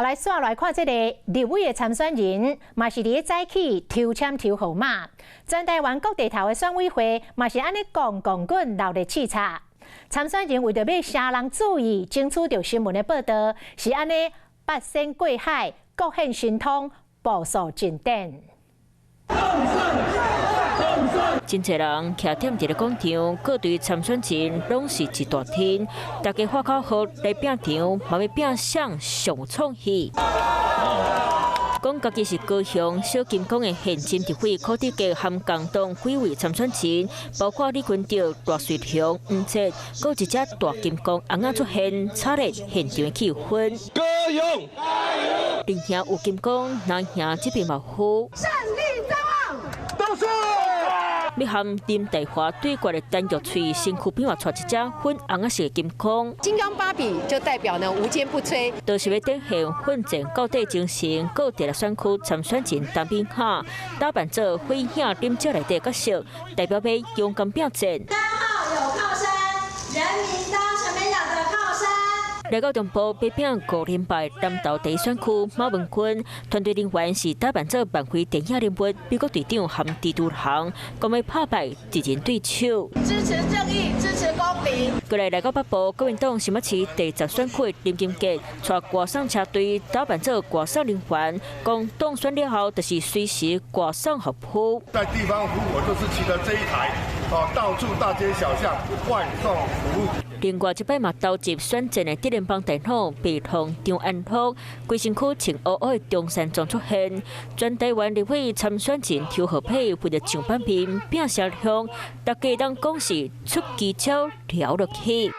來煞來看這個立委的參選人，嘛是佇咧早起抽籤抽號碼。全台灣各地頭的選委會嘛是按呢摃摃滾鬧熱刺插。參選人為著欲惹人注意，爭取著新聞的報導，是按呢八仙過海，各顯神通，步數進展。真濟人徛踮佇咧廣場，各隊參選人攏是一大天，大家喊口號來拼場，嘛欲拼誰上有創意。講家己是高雄小金剛的現任立委柯志杰和共黨幾位參選人，包括李坤哲、賴瑞雄、黃哲，閣有一隻大金剛尪仔出現，炒熱現場的氣氛。高雄，林兄有金剛，南兄這邊嘛有。勝利在望，都是。欲和林岱樺對決的陳玉翠，身軀邊嘛帶一隻粉紅仔色的金剛。金剛芭比就代表呢無堅不摧，就是欲展現奮戰到底精神。各地的選區參選人陳敏雅打扮做火影忍者內底角色，代表欲勇敢拼戰。三號有靠山，人民當陳美雅的靠山。來到中部欲拼五連敗南投第一選區馬文君團隊人員是打扮做漫威電影人物美國隊長和蜘蛛人，講欲拍敗敵人對手。支持正義，支持公平。過來來到北部國民黨新北市第10選區林金杰，帶外送車隊打扮做外送人員，講當選了後就是隨時外送服務。在地方服務，我就是騎著這一台，哦，到處大街小巷外送服務。另外，這擺嘛投入選戰的竹聯幫大老白龍張安樂，規身軀穿烏烏的中山裝出現，全台灣立委參選人抽號碼，為著上版面拼聲量，大家攏講是出奇招撩落去。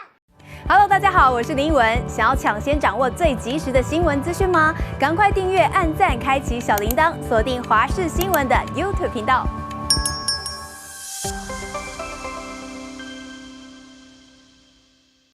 Hello，大家好，我是林依文。想要搶先掌握最及時的新聞資訊嗎？趕快訂閱、按讚、開啟小鈴鐺，鎖定華視新聞的 YouTube 頻道。